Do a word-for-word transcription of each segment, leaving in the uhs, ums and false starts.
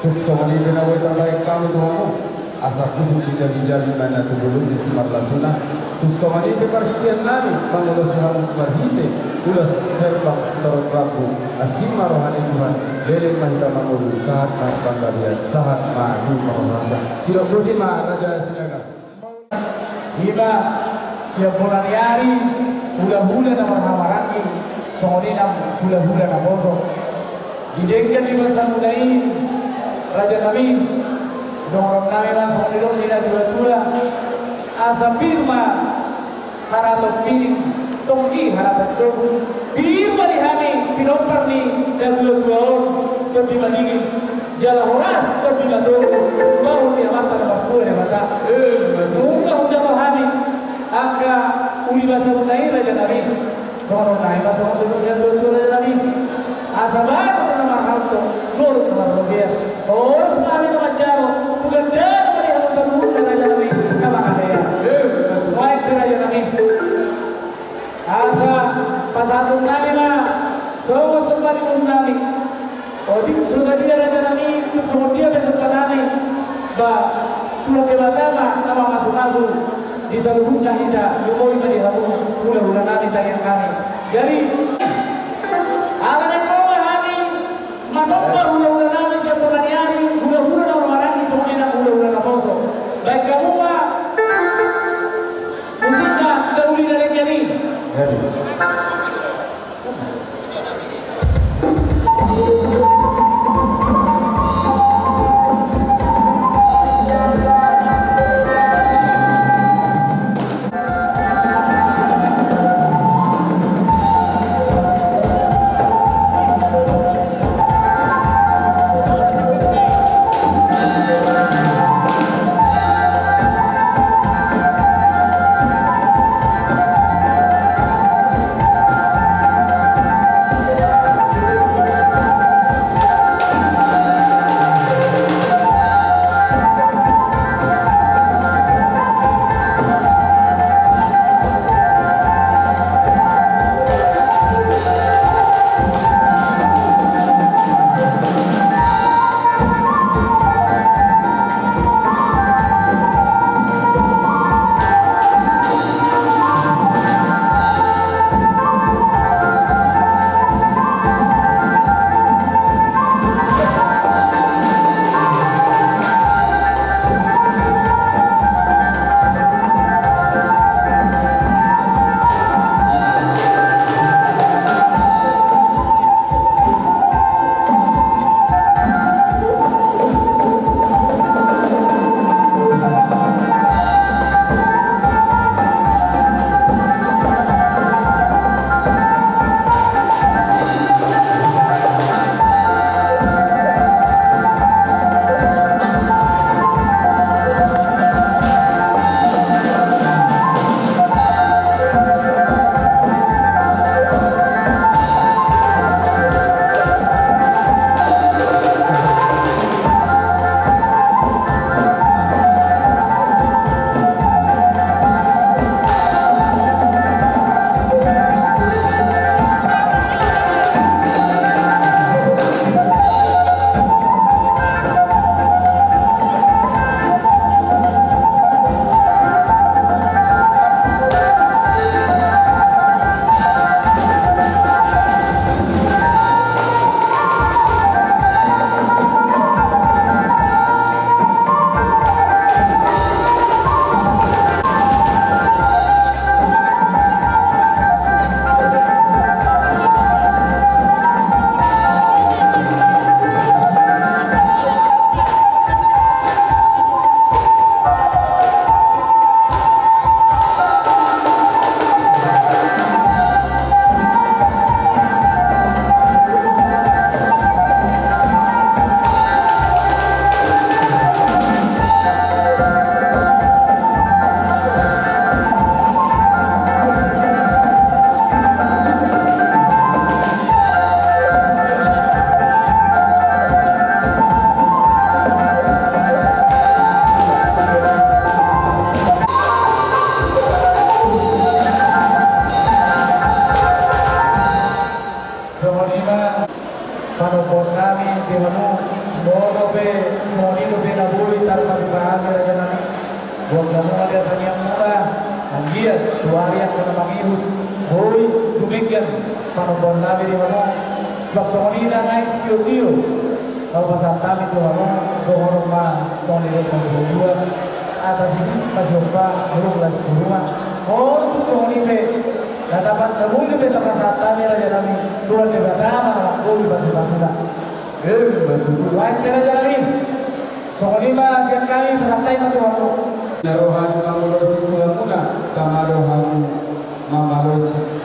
Tung songon i pe na boi tarbahen hamu tu hamu, asa husuk di jabi-jabi ma na tu bulung ni simarlasuna. Tung songon i pe parhitean nami mangulosi hamu marhite ulos herbang sitarup rambu. Asi ma roha ni Tuhan, leleng ma hita mangolu, sahat ma panggabean, sahat ma di parhorasan. Sidok boti ma Raja Sinaga. Ima sian bona ni ari, hula-hula na marhahamaranggi, songon i nang hula-hula naposo. Di denggan ni basamuna i, raja nami, dohonon nami ma songon nidok ni natua-tua, asa pir ma haraton pining, tonggi haraton togu. Pir ma di hami pinompar ni natua-tua on, tondi madingin jala horas tondi matogu, bahul ni Amanta na martua Debata. Nunga hujalo hami angka uli basamuna i, raja nami. Dohonon nami ma songon nidok ni natua-tua, raja nami, asa bagot na marhalto, goruk na marrobean. Horas ma hami na manjalo, tu gandana ma di hamu saluhutna, raja nami, na mangalean. Baik, raja nami. Asa pasahaton nami ma songon somba ni uhum nami. Otik so sadia, raja nami, tung songon dia pe somba nami, ba Tuhan Debata ma na mamasu-masu di saluhutna hita. Lumobi ma di hamu hula-hula nami, tangiang nami. Jadi, ala naeng ro ma hami manomba hula-hula nami sian bona ni ari, hula-hula na marhahamaranggi, songon i nang hula-hula naposo. Baen hamu ma musikna, na uli na denggan i. Molo pe songon i dope na boi tarpatupa hami raja nami, boan hamu ma di tangiangmuna, anggiat tu ari angka na mangihut boi dumenggan panombaon nami di hamu. Suang songon i na nai sitio-tio na hupasahat hami tu hamu, dohonon ma songon i dohot na dua, atas i masihompa burung las burungan. Molo tung songon i pe na tapat na boi dope tapasahat hami raja nami, Tuhan Debata ma na manggohi pasu-pasuna. Emma tutu. Baen pe raja nami. Songon i ma sian hami, pasahat hami ma tu hamu. Na roham mamalosi tu hamuna, tama roham mamalosi.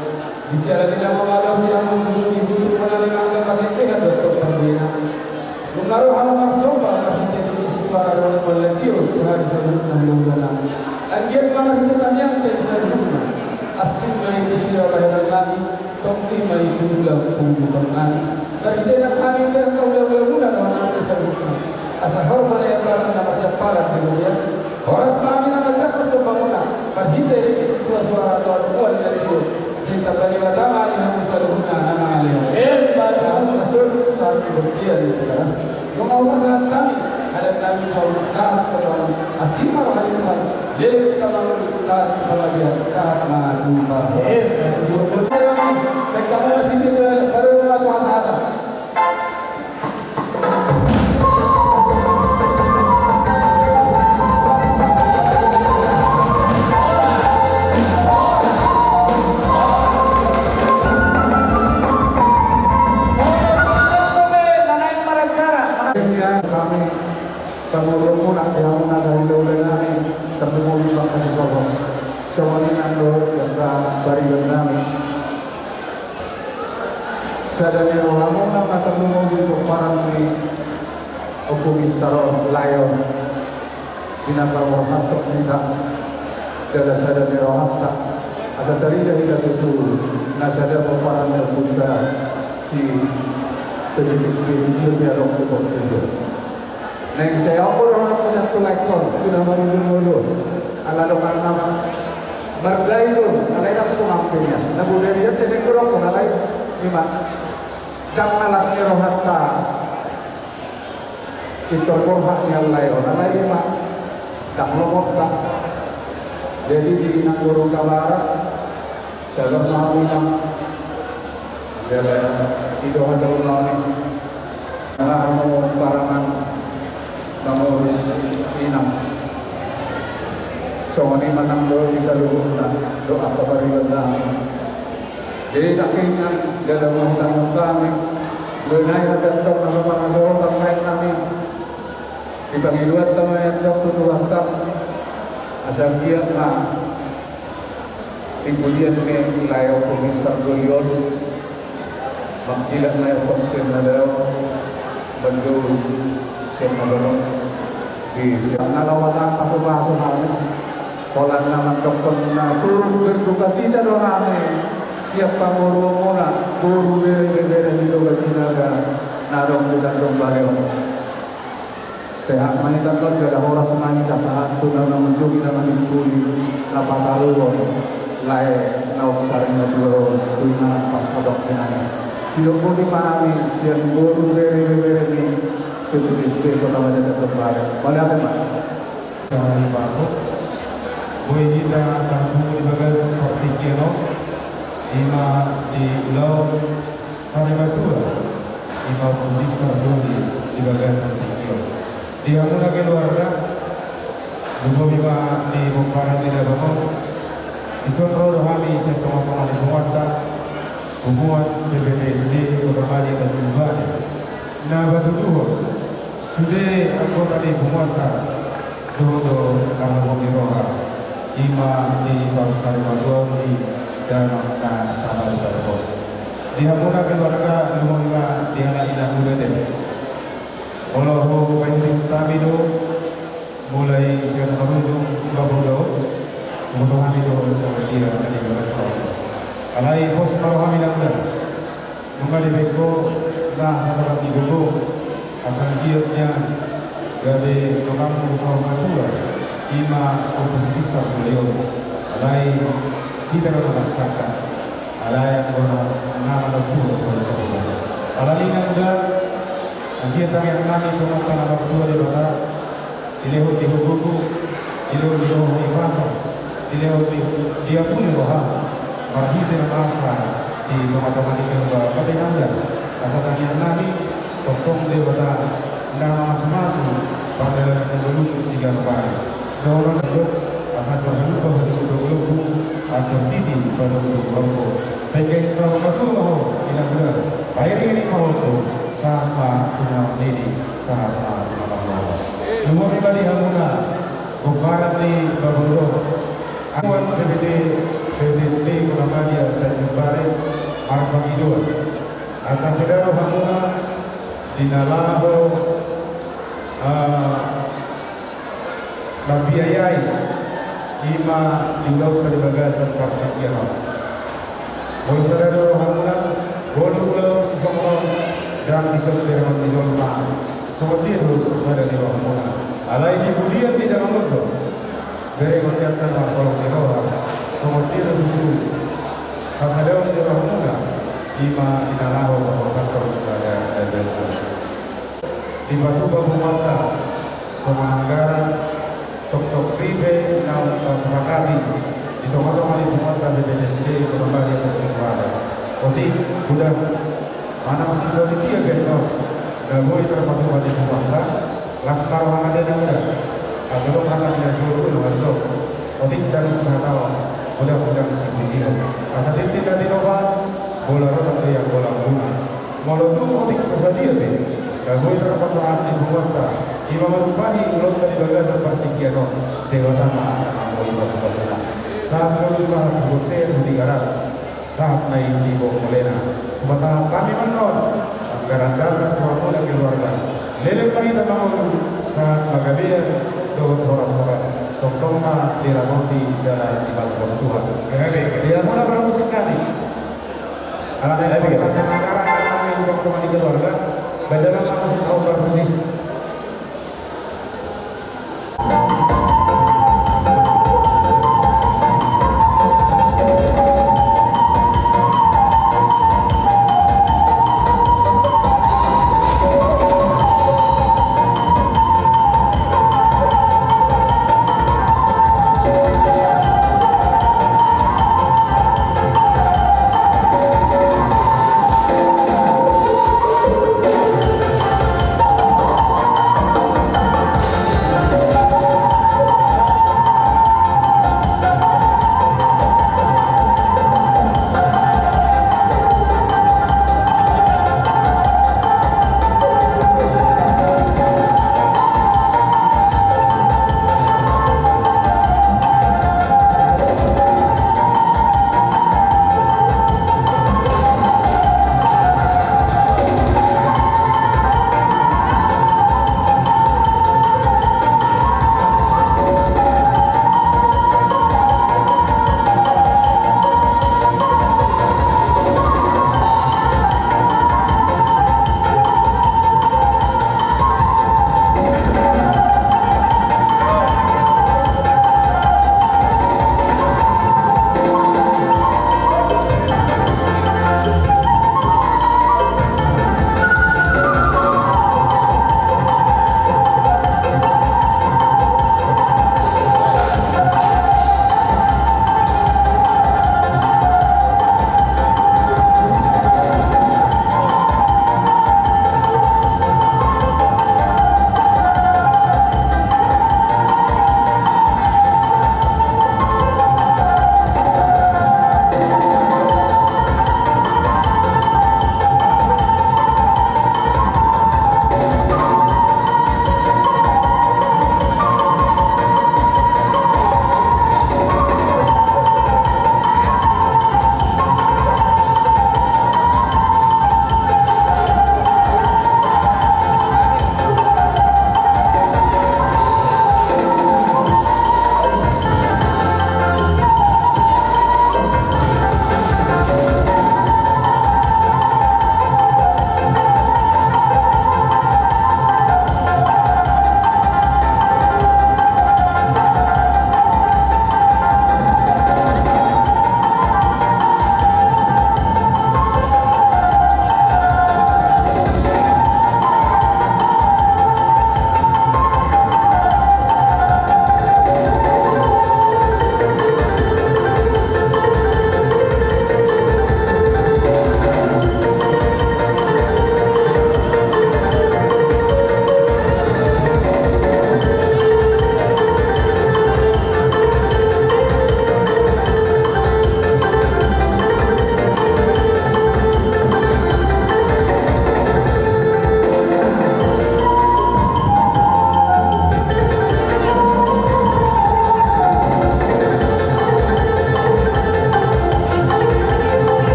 Di siala ni na mamalosi hamu tutu di butuh mula ni mangga pakekehan dohot pambena. Nunga roham marsomba marhite di suara roham maledio tu hami saluhutna hulahulana. Anggiat ma marhite tangiang pe saluhutna. Asing ma i tu sira bahenan nami. Tong i ma i tu tulang punggupan nami. Marhite nang hami pe angka hulahula dohot nami saluhutna. Asa hormat ni ambarna na marjamparan di robean. Horas ma hami na manjangkon sombamuna. Marhite di situa suara dohot buan na tio. Sintap bagi batama di hami saluhutna na mangalehon. Sahat na solu sahat ni bontean ni Tigaras. Nunga hupasahat hami adat nami tu hamu, sahat saluhutna. Asi ma roha ni Tuhan. Leleng hita mangolu, sahat tu panggabean, sahat ma tu parhorasan. Baen hamu ma sitio-tio, baru ma tu hasahatan. Kami Pamoruonmuna di hamuna na hulahula nami, tarlumobi ma angka sisogot. Songon i nang do di angka pariban nami. Sada ni rohamuna ma tarlumobi pomparan ni Ompu Binsar on, lae on. Di na parmorhanton hita, jala sada ni rohanta. Asa tarida hita tutu na sada pomparan ni ompunta si P P T S B di Tio pe adong tu portibi on. Naeng sai ahu do dohonon muna tu laengkon, tu na marujung ngolu on. Ala dongan na mardai do, alai ndang songon i nian. Na boi do i nian, sai naeng dohonon muna, alai i ma. Ndang na las ni rohanta pintor borhat nian lae on, alai i ma. Ndang lomonta. Jadi di nanggo ro kabar, salam ma hamu inang. Jala i do hata unang i. Nang hamu parangan mangurus inang. Songon i ma nang do di saluhutna dohot angka pariban nami. Jadi nangkiningan jala mangutang hami. Boi nai hata antong na so pangasohotan laen nami. Di pangidoanta ma i antong tu Tuhanta. Asa anggiat ma di pudian ni lae Ompu Binsar Doli on, mangkilap ma i antong sian na dao, manjou sian na sonon. Di sian na laho ma pasu-pasu hami. Holan na mandokkon na turut berdukacita do hami sian pamoruonmuna, boru, bere, ibebere ni Toga Sinaga na adong di tandok bale on. Sehat ma hita antong, jala horas ma hita sahat tu na manjou hita mangimpuli na pataruhon lae naung sari matua on tu inganan parsadok ni nami. Sidok boti ma hami sian boru, bere, ibebere ni P P T S B Kota Banjar Tanjung Balai. Mauliate ma. Sahari pasuk boi hita marpungu di bagasan partingkian on, i ma di ulaon sari matua, i ma Ompu Binsar Doli di bagasan tingki on. Di hamuna keluarga, lumobi ma di pomparan ni damang on. Dison ro do hami sian tonga-tonga ni punguanta, punguan P P T S B Kota Madya Tanjung Balai, na patuduhon sude anggota ni punguanta. Dohot do na manggohi roha, i ma di paus sari matua on di damang na tapatupa on. Di hamuna keluarga, lumobi ma di anak inang muda te. Molo hupaihut hami do, mulai sian marujung baboa do, huboto hami do songon dia na di bagas on. Alai pos ma rohami na muda. Nunga dibaen ho na sataran ni gogo, asa anggiat nian gabe donganmu saur matua, i ma Ompu Binsar Doli on. Alai hita do na marsangka, alai anggo na, na manopur, alai na muda. Dia tangiang nami tu Amanta na martua Debata, dilehon di ho gogo, dilehon di ho hahipason, dilehon di, diapuli roham marhite na masa di tongatonga ni keluarga, pate nangga. Asa tangiang nami, tongtong Debata na mamasumasu pardalanan ni ngolum siganup ari. Dohonon do, asa jor halumpang patuduhon do lombu, jor titi patuduhon do lombu. Pengkeng saur matua ma ho, inang, pairiring ma ho tu, sahat ma tu na nini, sahat ma tu na marnono. Lumobi ma di hamuna, pomparan ni Babolon. Amuan P P T, P P T S B Kota Madya Tanjung Balai, marpangidoan. Asa sada do hamuna, di na laho, ah, mambiayai, i ma di ulaonta di bagasan partingkian on. Molo sada do rohamuna, molo ulaon sisongon on, ndang dison berengon ni jolma, songon dia do sada ni rohamuna? Alai di pudian di dangol on do berengon ni angka na marholong ni roha, songon dia do tutu hasadaon ni rohamuna, i ma di na laho mamboan sada na jolma. Dipatupa punguanta songon anggaran, tongtong ripe naung tasepakati di tongatonga ni punguanta P P T S B Kota Madya Tanjung Balai. Otik, godang, manang tu songon dia pe annon na boi tarpatupa di punguanta, las ma rohana di na godang. Asa adong hata ni na jolo do na mandok: Otik ndang sihataon, godang ndang sipujian. Asa tintin na tinopa, bola rorang do i anggo lambungna. Molo tung otik so sadia pe na boi tarpasahat di punguanta, i ma manumpahi ulaonta di bagasan partingkian on, Debata ma na mamboi pasupasuna. Sahat solu, sahat tu bontean, tu Tigaras, sahat nai di Bongolena. Hupasahat hami ma annon anggaran dasar tu hamuna keluarga. Leleng ma hita mangolu, sahat ma gabean dohot horas-horas. Tongtong ma diramoti jala dipasupasu Tuhan. Gabe. Di hamuna parmusik nami. Ala nai, gabe, gabe. Anggaran nami di tongatonga ni keluarga. Baen damang ma musik, aut parmusik.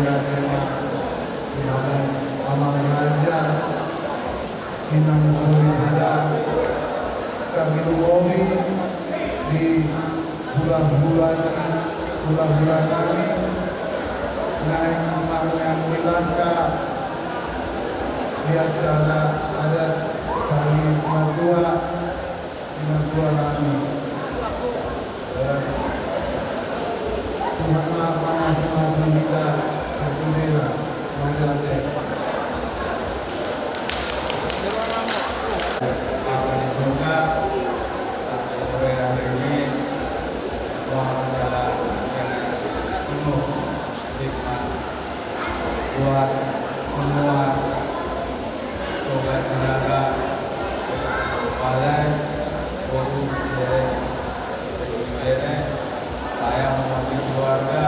Di hamu amang raja, inang soripada, tarlumobi di hulahula, hulahula nami naeng marmeam di langka di acara adat sahit matua. Simatua nami. Eh, Tuhan ma mamasu-masu hita sasudena. Mauliate. Bapa di surga, sampai sore hari ini semua adalah penuh hikmat buat semua Toga Sinaga, Kota Tasikmalaya, Boru, Bere, Bere, saya mewakili keluarga,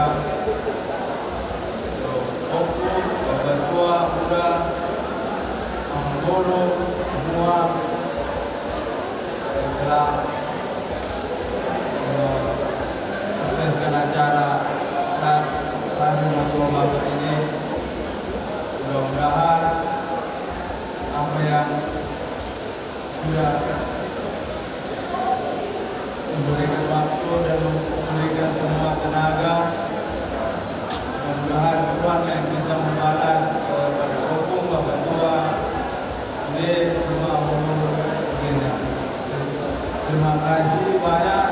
Ompung, Bapak Tua, Uda, Amang Boru, semua yang telah eh, sukseskan acara saat sehari matua Bapak ini. Mudah-mudahan apa yang sudah memberikan waktu dan memberikan semua tenaga, mudah-mudahan Tuhan yang bisa membalas kepada Ompung, Bapak Tua, Sude, semua Amang Boru, sudena. Terima kasih banyak.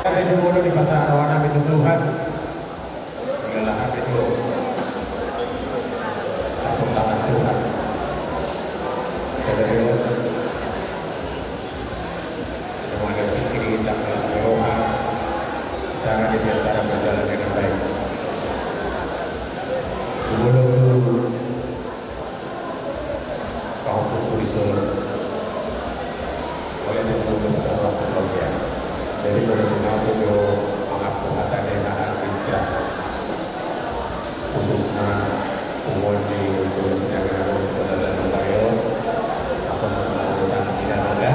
Kita jumolo dipasahat roha nami tu Tuhan. Mauliate hami tu campur tangan Tuhan. Sadari on, dengan ada pikiran, tangkas ni roha, acara di acara berjalan dengan baik. Jumolo tu pahompungku di Solo. Mauliate jumolo tu saluhut keluarga. Jadi, molo tung ahu jo mangampu hata ni hahang hita, khususna punguan ni Toga Sinaga na adong di Kota Tanjung Balai on, apa mau sangat tidak ada.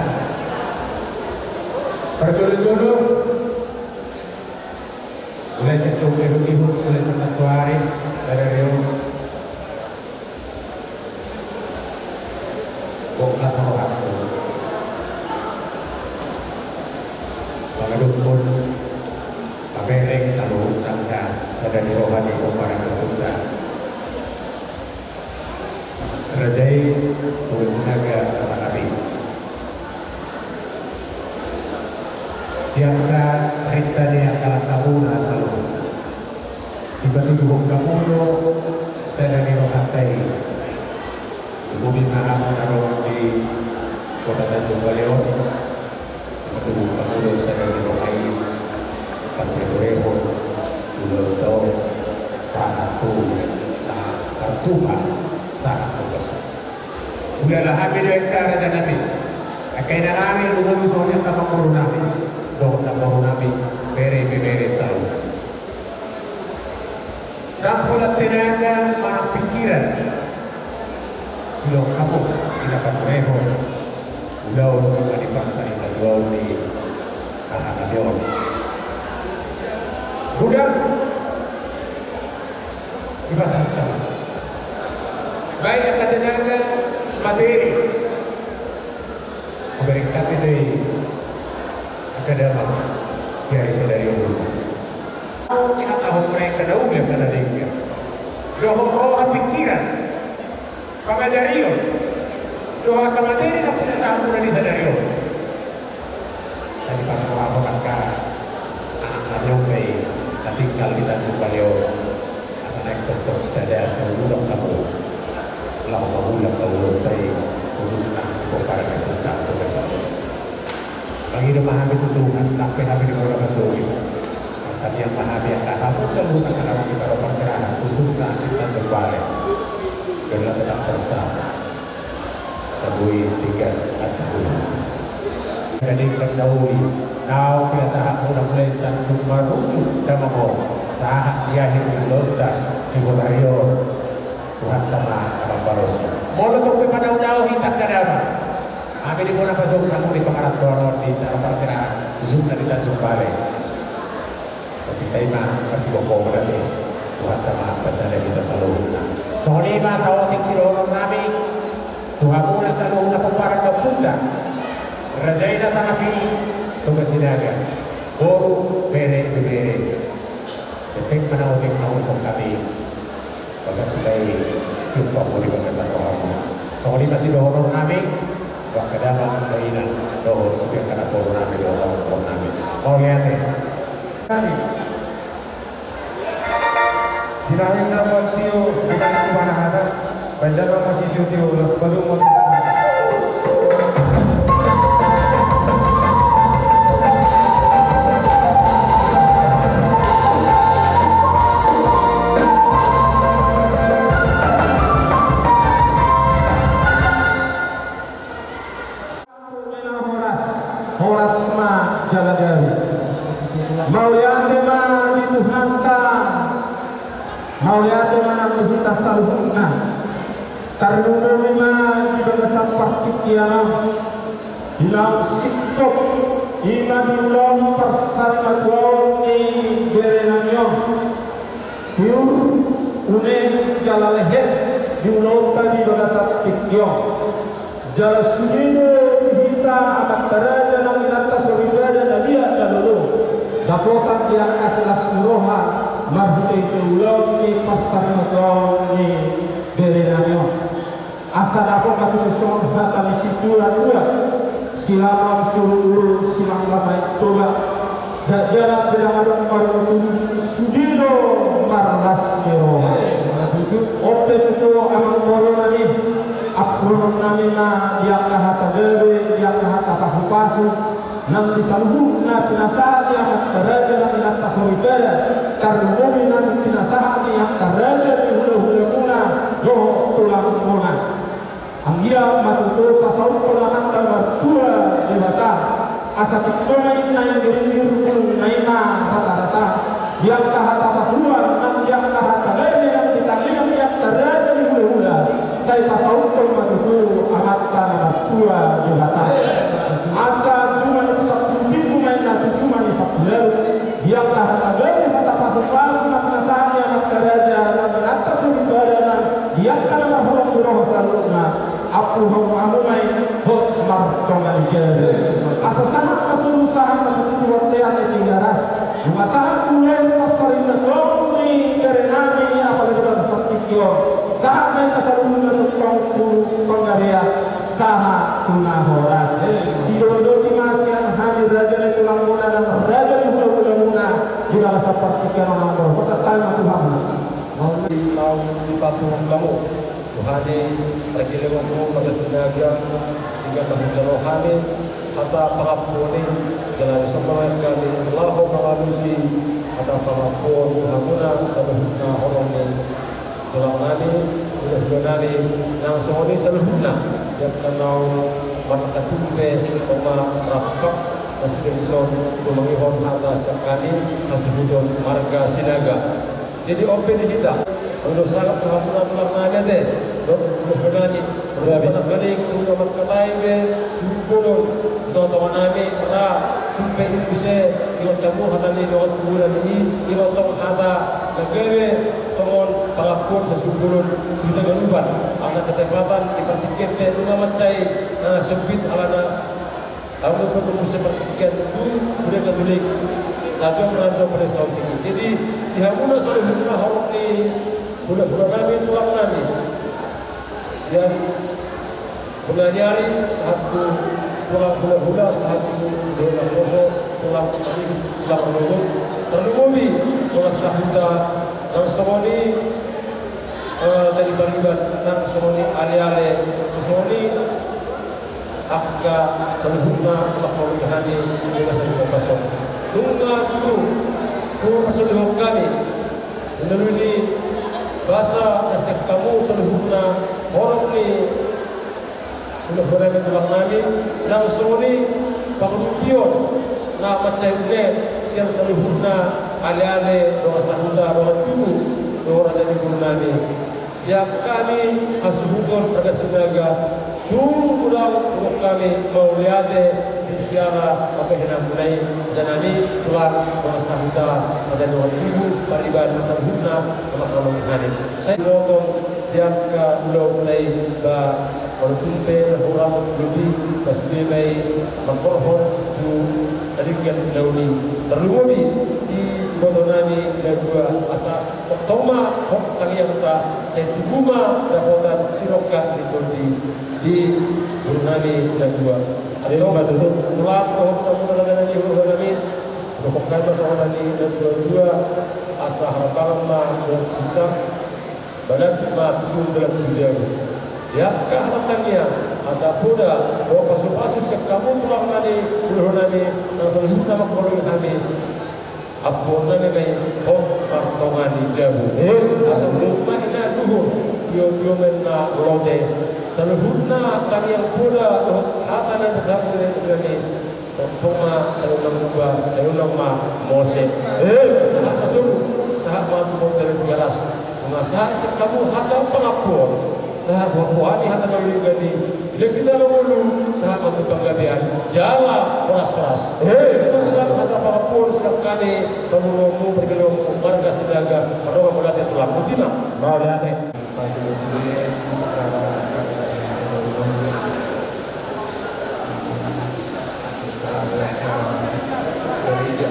Parjolo-jolo, mulai sian tung ihut-ihut, mulai sian antuari, sadari on. Gok las rohangku mangadophon mamereng saluhut angka sada ni roha ni pomparan ni ompunta. Raja i, Toga Sinaga na sangap i. Di angka rinta ni angka langkamuna saluhut. Dipatuduhon hamu do sada ni rohanta i. Lumobi ma hamu na adong di Kota Tanjung Balai on. Dipatuduhon hamu do sada ni roha i. Patureturehon ulaonta on sahat tu na martupa sahat tu basuk. Ulaon hami do angka raja nami, angka ina nami, lumobi songon i angka amangboru nami dohot namboru nami, bere ibebere saluhut. Ndang holan tenaga manang pikiran dilehon hamu di na paturehon ulaon i, na di parsaripeon ni haha nami on. Godang dipasahat hamu, baik angka tenaga, materi. Hubereng hami do i angka damang di ari sadari on. Au dihatahon ma angka na uli, angka na denggan, dohot roha, pikiran, pangajarion dohot angka materi na pinasahat muna di sadari on. Sai dipatorang hamu angka anak nami on pe na tinggal di Tanjung Balai on. Asa naeng tongtong sada saululon hamu laho mangula ulaonta i, khususna di pomparan ni ompunta Toga Sinaga. Mangido ma hami tu Tuhan, nang pe hami di mula pasogit. Martangiang ma hami angka hamu saluhut angka na adong di parserahan, khususna di Tanjung Balai. Biarlah tetap bersatu. Saboi tinggal hata ulaonta. Jadi, na uli naung pinasahat muna mulai sian dung marujung damang on sahat di akhir ni ulaonta di botari on, Tuhanta ma na mambalos. Molo tung pe panaunau hita angka damang, hami di muna pasogit hamu di pangarantoan on, di tano parserahan, Khususna di Tanjung Balai. Tapi taima masih boko berarti Tuhan tama pasada kita saluhutna. Songon i ma saotik sidohonon nami. Tu hamuna saluhutna pomparan ni ompunta, raja i na sangap i, Toga Sinaga, boru, bere, ibebere. Cetek ma na otik na otik hami. Bagas sude i tiup paku di bagasan rohamuna. Songon i ma sidohonon nami. Angka damang dainang dohot sude angka namboru nami dohot namboru nami. Mauliate. Nami. Di na hita martio di na hita marhata. Baen damang ma sitiotio las palu ma. Horas, horas ma jala gabe. Mauliate ma di Tuhanta. Mauliate ma nang di hita saluhutna. Tarlumobi ma di bagasan partingkian on. Di naung singkop, i ma di ulaon parsarimatuaon ni bere nami on. Tiur, une, jala lehet di ulaonta di bagasan tingki on. Jala sude do di hita amanta raja nang inanta soripada na liat na lolo, dapotan di angka silas ni roha marhitehite ulaon ni parsarimatuaon ni bere nami on. Asa dapot ma tutu songon hata ni situatua: Silang lam suru uru, silang lam aek Toba. Dakdanak pe ndang adong marmutu, sude do marlas ni roha. On pe tutu amang boru nami, ampuhonon nami ma di angka hata gabe, di angka hata pasupasu, nang di saluhutna pinasahat ni amanta raja nang inanta soripada, tarlumobi nang pinasahat ni angka raja ni hulahulamuna dohot tulangmuna. Anggiat ma tutu pasauthon Amanta Martua Debata, asa tingko ma i na inggiringgir, na i ma ratarata, di angka hata pasuan nang di angka hata gabe nang di tangiang ni angka raja ni hulahula, sai pasauthon ma tutu Amanta Martua Debata. Asa jumadi sampulu pitu ma i na tu jumadi sampulu ualu, di angka hata gabe, hata pasupasu na pinasahat ni amanta raja nang inanta soripada nang di angka na marholong ni roha saluhutna, ampuhon hamu ma i hot martonga ni jari. Asa sahat ma solu, sahat ma tutu tu bontean ni Tigaras. Nunga sahat tu ulaon parsarimatuaon ni bere nami, apala di bagasan tingki on, sahat ma i na saluhutna tu tong tu panggabean, sahat tu na horas. Sidodoti ma sian hami raja ni tulangmuna nang raja ni hulahulamuna di bagasan partingkian on, amang boru. Pasahat hami ma tu hamu. Naung dipatuhon hamu tu hami, pargellengonmu, Bagas Sinaga, tinggal na hujalo hami hata pangampuon i, jala dison ma hami laho mangalusi hata pangampuon tu hamuna saluhutna horong ni tulang nami, hulahula nami, nang songon i saluhutna di angka naung marangka tumpe, oma, rampak, na sude dison tumangihon hata sian hami hasuhuton marga Sinaga. Jadi on pe di hita, molo sangap tu hamuna tulang nami ate dohot hulahula nami, molo na gabe nunga mangkatai be sumurung bolon di tongatonga nami, ra tumpe i muse, ihuthon hamu hata ni dongan tubu nami i, ihuthon hata na gabe songon pangampuon sasumurung bolon di hita ganupan. Ala na ketepatan di partingkian pe nunga mansai, eh, sempit alana. Ahu pe tu muse partingkian tu budaya Katolik, sajo marandok pada saotik i. Jadi di hamuna saluhutna horong ni hulahula nami, tulang nami, sian hulahula ni ari sahat tu tulang hulahula, sahat tu hulahula na poso, tulang pangido, tulang rorobot, tarlumobi dongan sahuta, nang songon i, eh, jadi pariban, nang songon i aleale, nang songon i angka saluhutna na mangkaholongi hami di bagasan parhorasan on. Nunga tutu hupasahat hami di na uli ni basa na sian hamu saluhutna horong ni hulahula nami, tulang nami, nang songon i pangurupion na mansai une sian saluhutna aleale, dongan sahuta, dongan tubu dohot raja ni boru nami. Sian hami hasuhuton marga Sinaga, Tung godang hudok hami mauliate di siala pambahenanmuna i, rajanami, tulang, dongan sahuta, raja ni dongan tubu, pariban, saluhutna na manghaholongi hami. Sai diboto di angka ulaonta i, ba molo tung pe na hurang lobi, ba sude ma i mangkorhon tu na denggan na uli. Tarlumobi di ibotonami na dua, asa tongtong ma hot tangiangta, sai tubu ma dapotan sidongkak ni tondi di borunami na dua. Ima tutu. Antong tulang dohot hamu na rajanami, huhonami, dohot hami ma songon na dua-dua, asa harbangan ma dohot hutang, balat ma tutu dalan tu jabu. Di angka hata tangiang, hata poda dohot pasupasu sian hamu tulangnami, huhonami, nang saluhutna manghaholongi hami. Ampuonnami ma i hot martonga ni jabu. Eh, asa tung ma i na duhur, tio-tio ma i na lote. Saluhutna tangiang, poda dohot hata na pasahat ni Tuhan i, tongtong ma sai unang muba, sai unang ma mose. Eh, sahat ma solu, sahat ma tu Bontean Tigaras. Nunga sahat sian hamu hata pangampuon, sahat hamu hata na uli, gani leleng hita na ngolu, sahat ma tu panggabean jala horas-horas. Eh, ima tutu hata pangampuon sian hami pamoruonmu, parjolo marga Sinaga, mardongan mauliate tulang. Botima. Mauliate. Gereja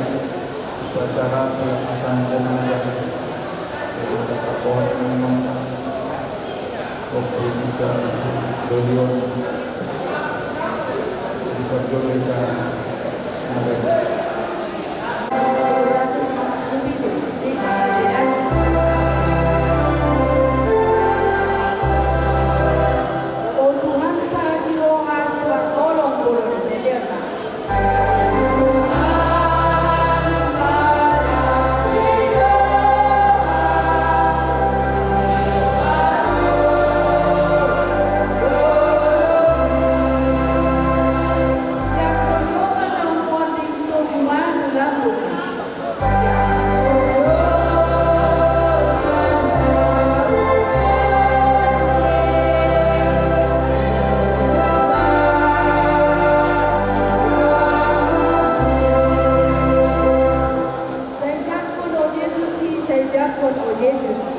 upacara pelepasan jenazah dari Bapak Pohon Memang waktu bisa beliau di Perjoleka. O Tuhan, pahasihon hamu, siparholong bolon ni lelengna. Sai jangkon, o Jesus i, sai jangkon, o Jesus i.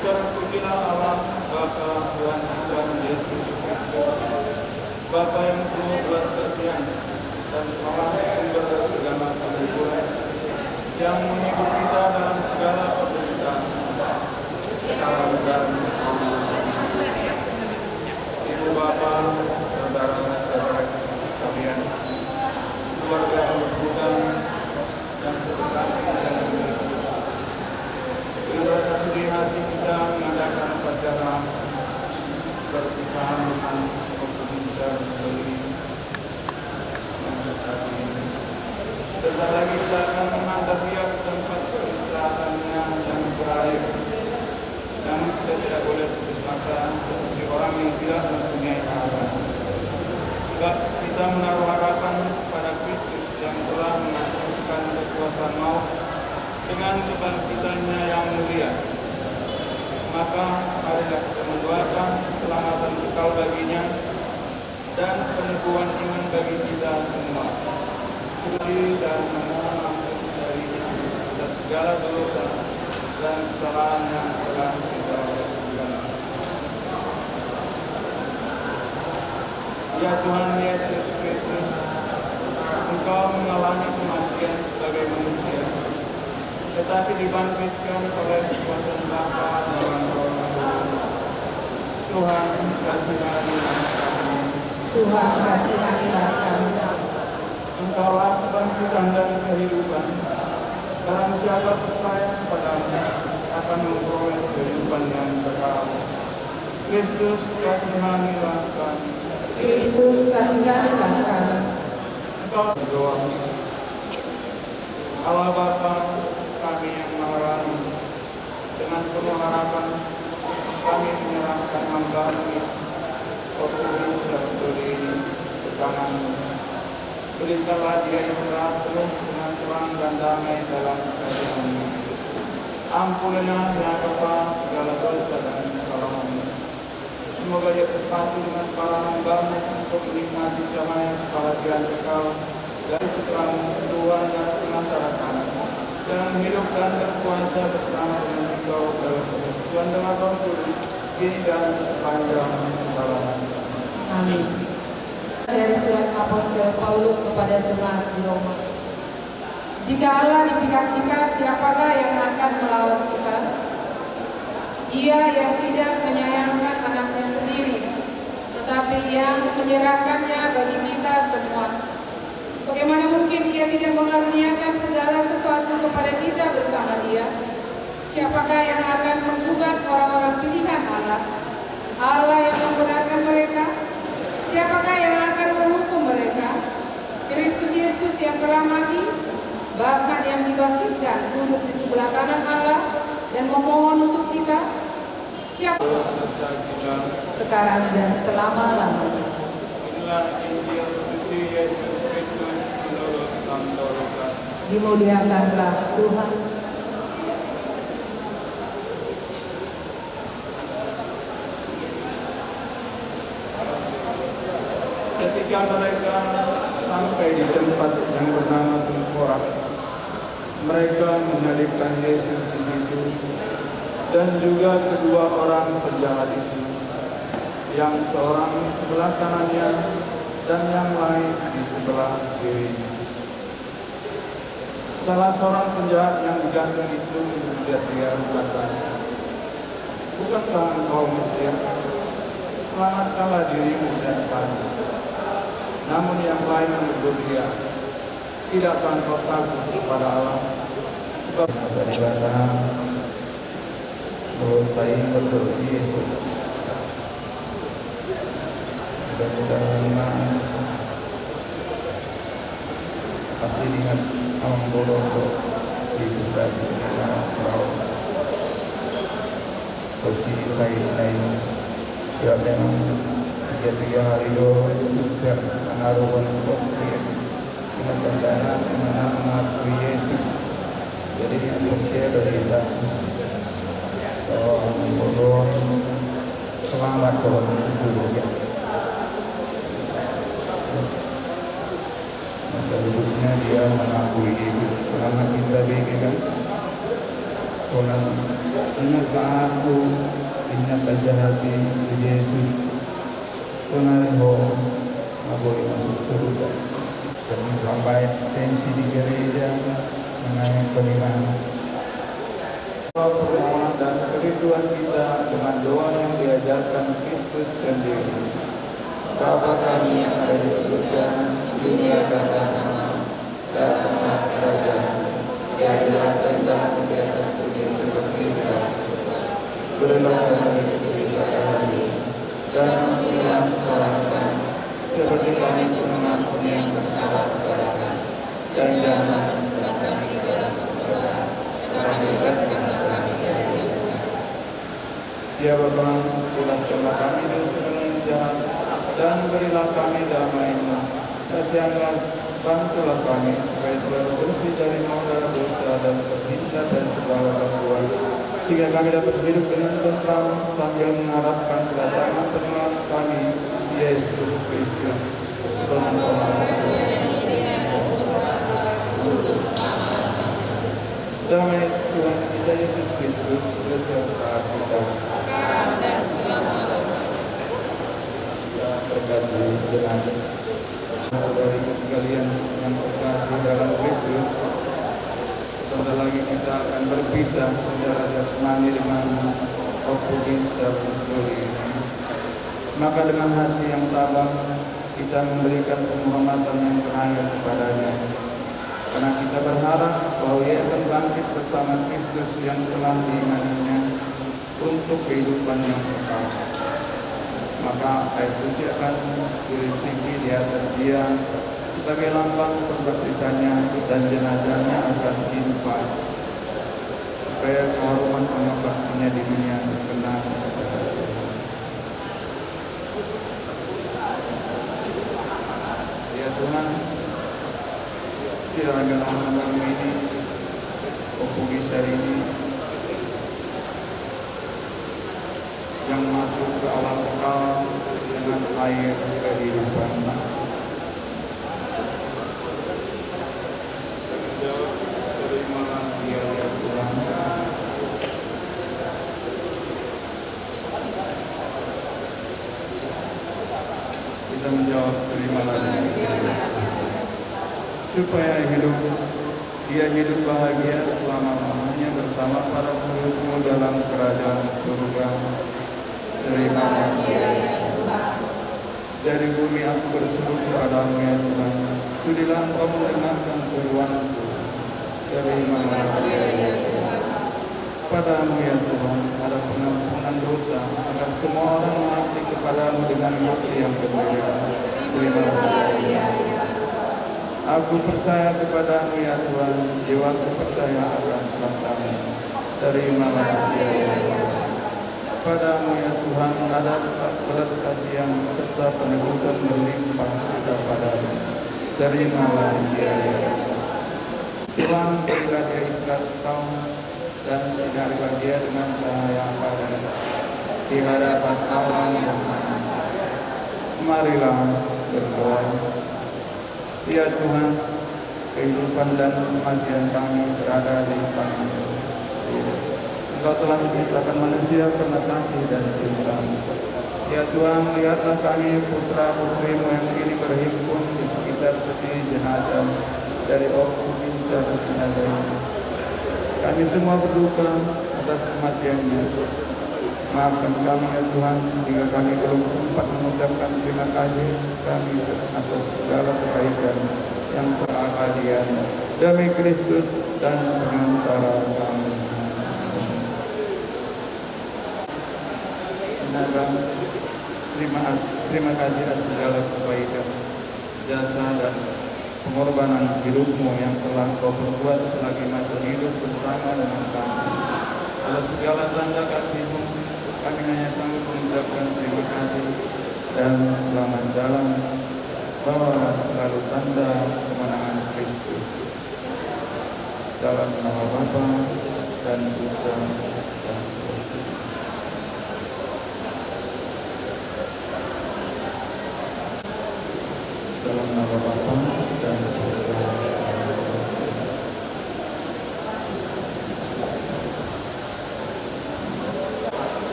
Terpujilah Allah, Bapa Tuhan kita Yesus Kristus, Bapa yang penuh belas kasihan, dan Allah sumber segala kehidupan, yang menghibur kita dalam segala penderitaan. Dalam dan Ibu Bapa, saudara-saudara sekalian, keluarga yang berkenan, dan terkasih dan dengan rasa sedih hati kita mengadakan upacara perpisahan dengan Bapak Besar Doli. Sebentar lagi kita akan mengantar dia ke tempat peristirahatan yang terakhir. Namun kita tidak boleh putus asa seperti orang yang tidak mempunyai harapan. Sebab kita menaruh harapan pada Kristus yang telah mengalahkan kekuasaan maut dengan kebangkitannya yang mulia. Maka, marilah kita mendoakan keselamatan kekal baginya dan peneguhan iman bagi kita semua. Kembali dan memohon ampun darinya atas segala dosa dan kesalahan yang telah kita lakukan. Ya Tuhan Yesus Kristus, Engkau mengalami kematian sebagai manusia, tetapi dibangkitkan oleh kekuasaan Bapa dan Roh Kudus. Tuhan, kasihanilah kami. Tuhan, kasihanilah kami. Engkaulah kebangkitan dan kehidupan. Barang siapa percaya kepada-Mu akan memperoleh kehidupan yang kekal. Kristus, kasihanilah kami. Kristus, kasihanilah kami. Berdoa. Allah Bapa kami yang Maha Rahim, dengan penuh harapan kami menyerahkan hamba-Mu, Ompu Ginsa Santuri ini, ke tangan-Mu. Berikanlah dia istirahat penuh dengan terang dan damai dalam kerajaanmu. Ampunilah, ya Bapa, segala dosa dan kesalahannya. Semoga ia bersatu dengan para hamba-Mu untuk menikmati damai kebahagiaan kekal dari putra-Mu, Tuhan dan pengacara kami, yang hidup dan berkuasa bersama dengan Engkau dalam persekutuan dengan Roh Kudus, kini dan sepanjang segala masa. Amin. Dari surat Apostel Paulus kepada jemaat di Roma. Jika Allah di pihak kita, siapakah yang akan melawan kita? Ia yang tidak menyayangkan anaknya sendiri, tetapi yang menyerahkannya bagi kita semua. Bagaimana mungkin Ia tidak mengaruniakan segala sesuatu kepada kita bersama Dia? Siapakah yang akan menggugat orang-orang pilihan Allah? Allah yang membenarkan mereka. Siapakah yang akan menghukum mereka? Kristus Yesus yang telah mati, bahkan yang dibangkitkan, duduk di sebelah kanan Allah dan memohon untuk kita. Siapa? Sekarang dan selama-lamanya. Inilah Injil suci Yesus Kristus menurut Santo Lukas. Dimuliakanlah Tuhan. Ketika mereka sampai di tempat yang bernama Tengkorak, mereka menyalibkan Yesus di situ, dan juga kedua orang penjahat itu, yang seorang di sebelah kanannya dan yang lain di sebelah kirinya. Salah seorang penjahat yang digantung itu menghujat Dia, berkata, "Bukankah Engkau Mesias? Selamatkanlah dirimu dan kami." Namun yang lain menegur Dia, "Tidakkah engkau takut kepada Allah? Sebab dari batang mulut tai berdoa Yesus." Mudah-mudahan pasti diingat Amang Boru Yesus tadi, Amang Boru. Posisi saya lain. Ya, memang tiga-tiga hari do suster, anaruhon posisi. Ima tandana, ima na mengakui Yesus. Jadi, percaya dari kita. Kalau orang bodoh, selamat kalau disuruh ya. Maka hidupnya dia mengakui Yesus. Selamat kita bege kan. Orang ingat aku, ingat aja hati Yesus. Sonari ho, maboi masuk surga. Kami tambai tensi di gereja, mengenai penerimaan. Permohonan dan kerinduan kita dengan doa yang diajarkan Kristus sendiri. Bapa kami yang ada di surga, dimuliakanlah nama-Mu. Datanglah kerajaan-Mu, jadilah kehendak-Mu di atas bumi seperti di atas surga. Berilah kami rezeki pada hari ini, dan ampunilah kesalahan kami, seperti kami pun mengampuni yang bersalah kepada kami. Dan janganlah masukkan kami ke dalam pencobaan, tetapi lepaskanlah kami dari yang jahat. Ya Bapa, lepaskanlah kami dari segala yang jahat, dan berilah kami damai-Mu. Kasihanlah, bantulah kami, supaya selalu bersih dari noda dosa dan terhindar dari segala gangguan, sehingga kami dapat hidup dengan tentram sambil mengharapkan kedatangan Penyelamat kami, Yesus Kristus. Damai Tuhan kita Yesus Kristus beserta kita. Sekarang dan selama-lamanya. Kita berkati dengan saudara-saudari sekalian yang terkasih dalam Kristus. Sebentar lagi kita akan berpisah secara jasmani dengan Ompu Ginsa Santuri ini. Maka dengan hati yang tabah, kita memberikan penghormatan yang terakhir kepada-Nya. Karena kita berharap bahwa Ia akan bangkit bersama Kristus yang telah diimani-Nya untuk kehidupan yang kekal. Maka air suci akan diriciki di atas Dia, sebagai lambang pembaptisannya dan jenazahnya akan diempa, supaya keharuman pengabdiannya di dunia berkenan kepada Tuhan. Ya Tuhan, silakanlah hamba-Mu ini, Ompu Gisar ini, yang masuk ke alam kekal dengan air kehidupan. Terimalah dia, ya Tuhan. Kita menjawab, terimalah dia. Supaya hidup, dia hidup bahagia selama-lamanya bersama para kudus-Mu dalam kerajaan surga. Terimalah dia, ya Tuhan. Dari bumi aku berseru kepada-Mu, ya Tuhan. Sudilah Engkau mendengarkan seruanku. Terimalah dia, ya Tuhan. Padamu, ya Tuhan, ada pengampunan dosa, agar semua orang mengabdi kepada-Mu dengan hati yang gembira. Terimalah. Aku percaya kepada-Mu, ya Tuhan, jiwaku percaya akan sabda-Mu. Terimalah. Padamu, ya Tuhan, ada belas kasihan serta penebusan berlimpah ada padamu. Terimalah dia, ya Tuhan. Tuhan, berilah dia ikhlas kau dan sinari dia dengan cahaya abadi di hadapan Allah. Marilah berdoa. Ya Tuhan, kehidupan dan kematian kami berada di tangan-Mu. Engkau telah menciptakan manusia karena kasih dan cinta-Mu. Ya Tuhan, lihatlah kami putra-putri-Mu yang kini berhimpun di sekitar peti jenazah dari Ompu Gisar Sinada ini. Kami semua berduka atas kematiannya. Maafkan kami, ya Tuhan, jika kami belum sempat mengucapkan terima kasih kami atas segala kebaikan yang telah kau berikan. Demi Kristus dan pengantara kami. Terima, terima kasih atas segala kebaikan, jasa, dan pengorbanan hidupmu yang telah kau perbuat selagi masa hidup bersama dengan kami. Atas segala tanda kasihmu, kami hanya sanggup mengucapkan terima kasih dan selamat jalan. Bawalah selalu tanda kemenangan Kristus. Dalam nama Bapa dan Putra dan Roh Kudus. Dalam nama Bapa dan Putra dan Roh Kudus.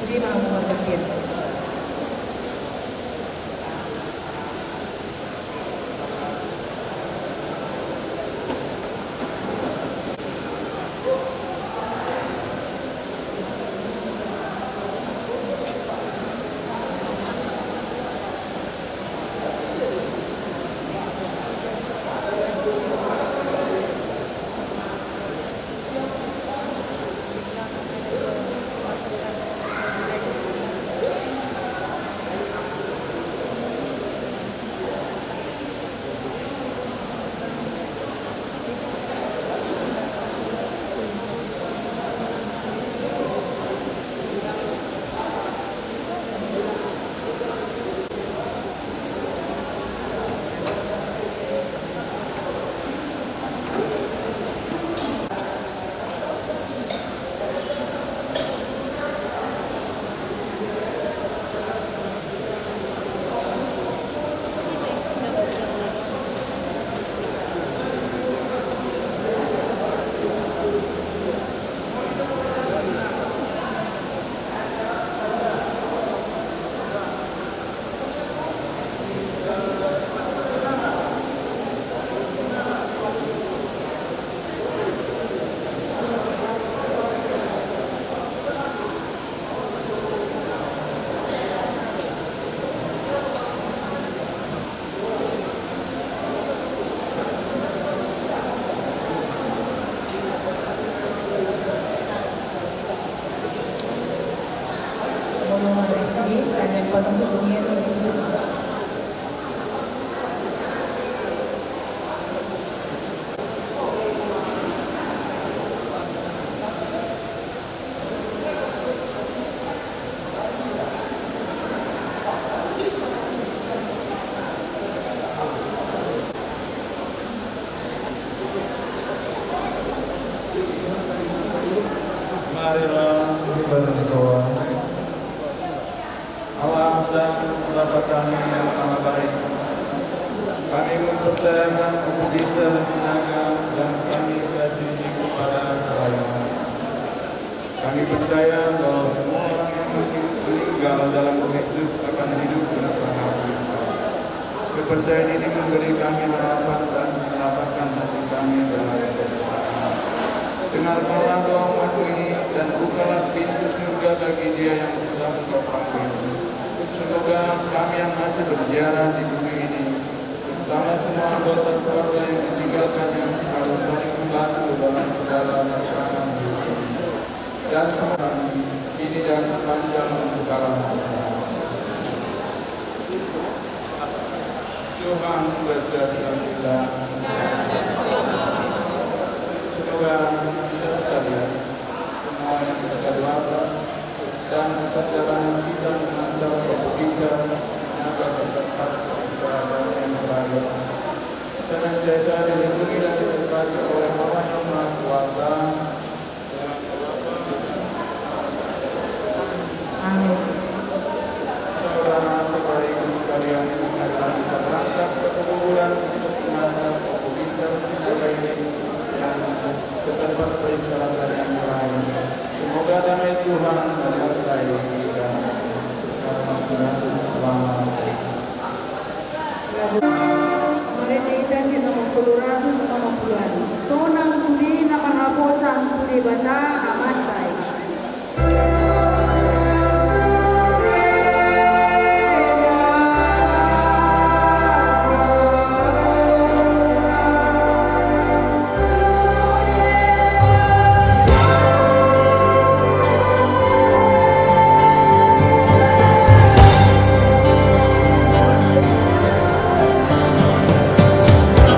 Sude ma mangumandangkan. Yang penutup bunyi itu. Marilah berdoa. Allah dan Bapa kami yang Maha Baik, kami mempercayakan Ompu Gisel Sinaga dan kami kasih ini kepada pelayanan. Kami percaya bahwa semua orang yang mungkin meninggal dalam Kristus akan hidup dengan sangat menyintas. Kepercayaan ini memberi kami harapan dan menenangkan hati kami dalam kesesakan. Dengarkanlah doa umat-Mu ini dan bukalah pintu surga bagi dia yang sedang Engkau panggil. Semoga kami yang masih berziarah di bumi ini, terutama semua anggota keluarga yang ditinggalkan, yang selalu saling membantu dalam segala tantangan hidup ini. Dan semoga ini dan sepanjang segala masa. Tuhan berserta kita. Semoga kita sekalian, semua yang kita doakan dan perjalanan kita mengantar Ompu Gisel Sinaga ke tempat peristirahatan yang baik, senantiasa dilindungi dan diberkati oleh Allah yang Maha Kuasa. Amin. Saudara-saudariku sekalian, mari kita berangkat ke pekuburan untuk mengantar Ompu Gisel Sinaga ini dan ke tempat peristirahatan yang lain. Semoga damai Tuhan menyertai kita. Selamat. Marende hita sian nomor tolu ratus onom pulu ualu. Sonang sude na marhaposan tu Debata Amanta i.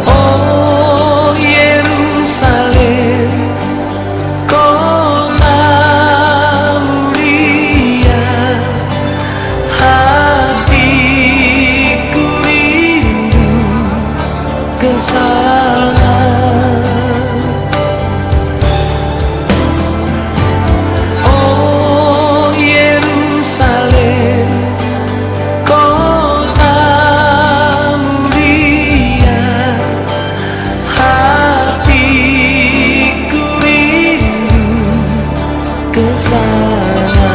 O Yerusalem, kota mulia, hatiku rindu ke sana. O Yerusalem, kota mulia, hatiku rindu ke sana.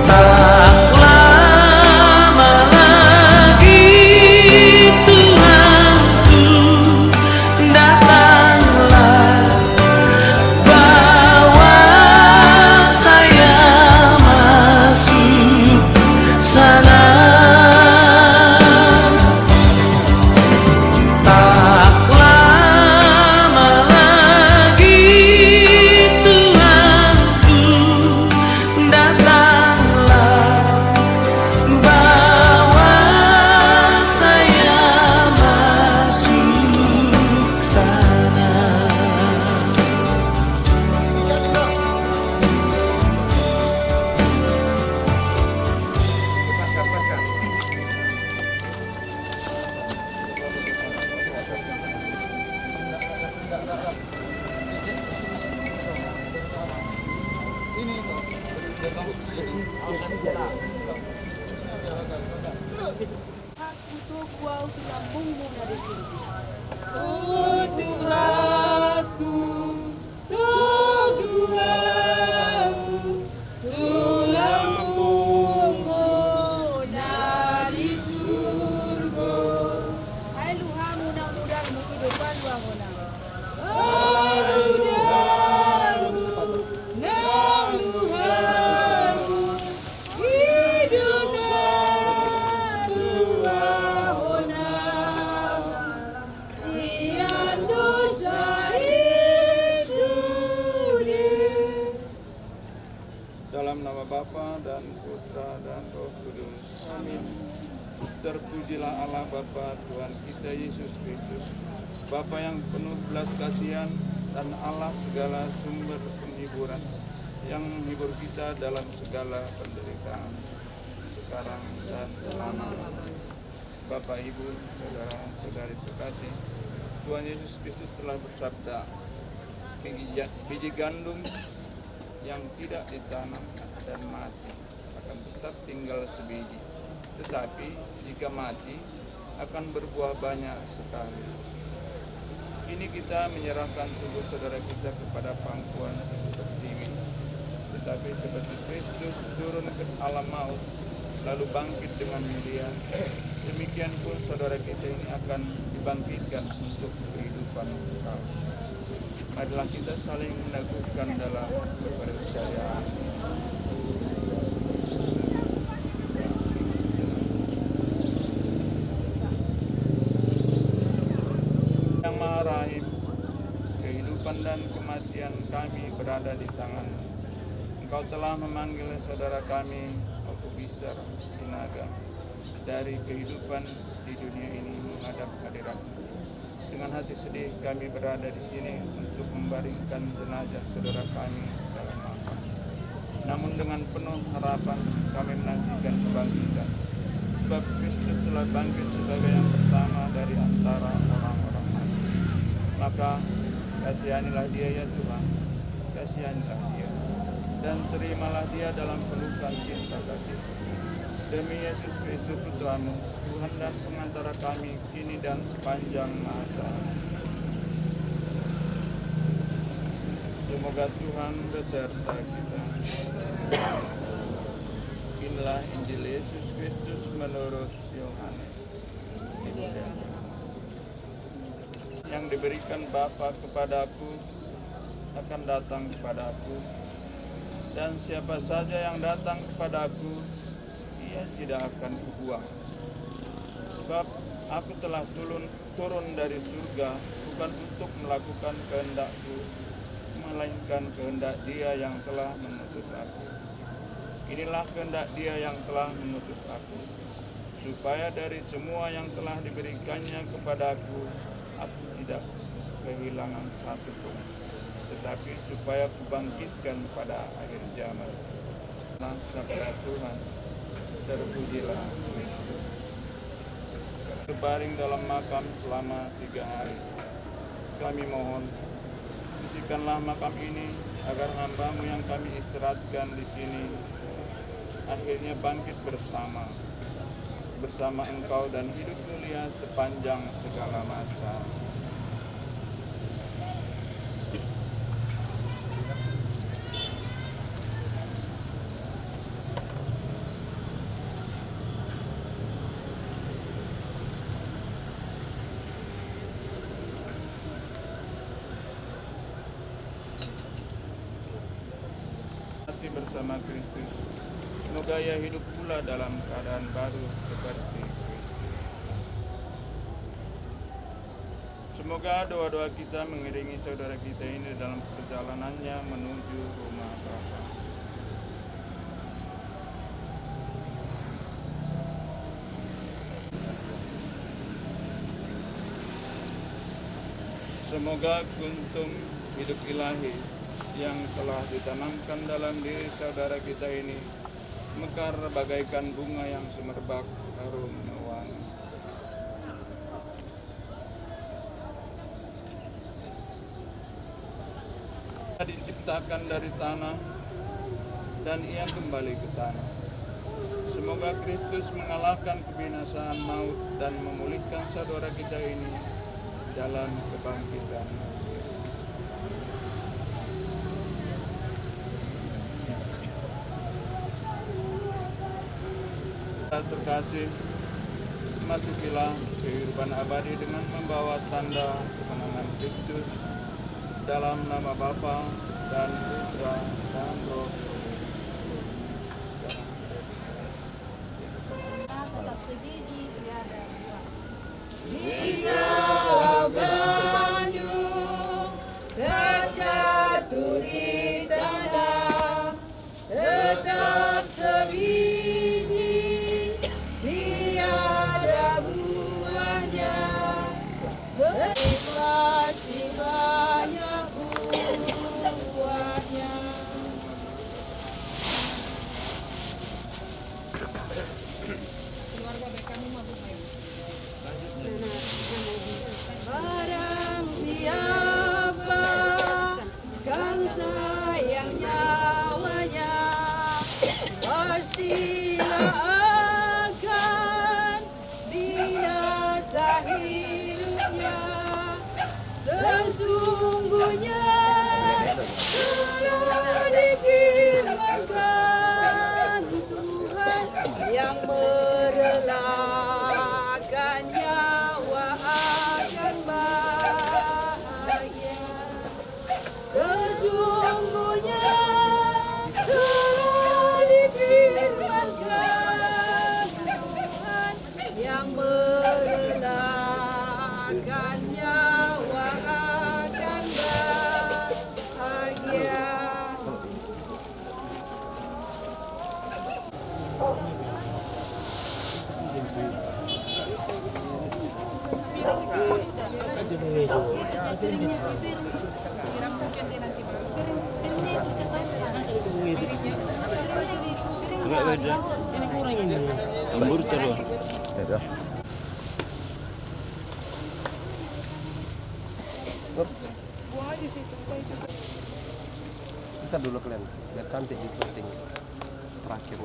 Tak lama lagi, Tuhanku, datanglah, bawa saya masuk sana. Tak lama lagi, Tuhanku, datanglah, bawa saya masuk sana. Hak kutuk wau tu lambungmu na di surgo. O Tuhanku, togu au tu lambungmu na di surgo. Ai luhamu nang mudar mu i do paluahon au. Ai luhamu nang mudar mu i do paluahon au. Sian Terpujilah Allah Bapa Tuhan kita Yesus Kristus, Bapa yang penuh belas kasihan dan Allah segala sumber penghiburan, yang menghibur kita dalam segala penderitaan, sekarang dan selama-lamanya. Bapak, Ibu, saudara-saudari terkasih, Tuhan Yesus Kristus telah bersabda, "Biji, biji gandum yang tidak ditanam dan mati akan tetap tinggal sebiji. Tetapi jika mati, akan berbuah banyak sekali." Kini kita menyerahkan tubuh saudara kita kepada pangkuan Ibu Pertiwi. Tetapi seperti Kristus turun ke alam maut, lalu bangkit dengan mulia, demikian pun saudara kita ini akan dibangkitkan untuk kehidupan kekal. Marilah kita saling meneguhkan dalam kepercayaan. Yang Maha Rahim, kehidupan dan kematian kami berada di tangan-Mu. Engkau telah memanggil saudara kami, Oku Biser Sinaga, dari kehidupan di dunia ini menghadap hadirat-Mu. Dengan hati sedih kami berada di sini untuk membaringkan jenazah saudara kami dalam makam. Namun dengan penuh harapan kami menantikan kebangkitan, sebab Kristus telah bangkit sebagai yang pertama dari antara orang-orang mati. Maka kasihanilah dia, ya Tuhan, kasihanilah dia, dan terimalah dia dalam pelukan cinta kasih-Mu. Demi Yesus Kristus Putra-Mu, Tuhan dan pengantara kami, kini dan sepanjang masa. Semoga Tuhan beserta kita. Inilah Injil Yesus Kristus menurut Yohanes. Yang diberikan Bapa kepada-Ku akan datang kepada-Ku, dan siapa saja yang datang kepada-Ku, ia tidak akan Kubuang. Sebab Aku telah turun, turun dari surga bukan untuk melakukan kehendak-Ku, melainkan kehendak Dia yang telah mengutus Aku. Inilah kehendak Dia yang telah mengutus Aku, supaya dari semua yang telah diberikan-Nya kepada-Ku, Aku tidak kehilangan satu pun, tetapi supaya Kubangkitkan pada akhir zaman. Nah, sabda Tuhan, terpujilah Kristus. Terbaring dalam makam selama tiga hari. Kami mohon, sucikanlah makam ini, agar hamba-Mu yang kami istirahatkan di sini akhirnya bangkit bersama, bersama Engkau dan hidup mulia sepanjang segala masa. Mati bersama Kristus, semoga ia hidup pula dalam keadaan baru seperti Kristus. Semoga doa-doa kita mengiringi saudara kita ini dalam perjalanannya menuju rumah Bapa. Semoga kuntum hidup ilahi yang telah ditanamkan dalam diri saudara kita ini mekar bagaikan bunga yang semerbak harumnya wangi. Diciptakan dari tanah, dan ia kembali ke tanah. Semoga Kristus mengalahkan kebinasaan maut dan memulihkan saudara kita ini dalam kebangkitan. Terkasih, masukilah kehidupan abadi dengan membawa tanda kemenangan Kristus. Dalam nama Bapa dan Putra dan Roh Kudus. Tetap sebiji, tiada dua. Hingga gandum terjatuh di tanah, tetap sebiji, tiada Telah difirmankan Tuhan yang merelakan nyawa akan bahagia. Sesungguhnya telah difirmankan Tuhan yang merelakan nyawa akan bahagia. Lembur terus. Bisa dulu kalian, biar cantik di syuting terakhir.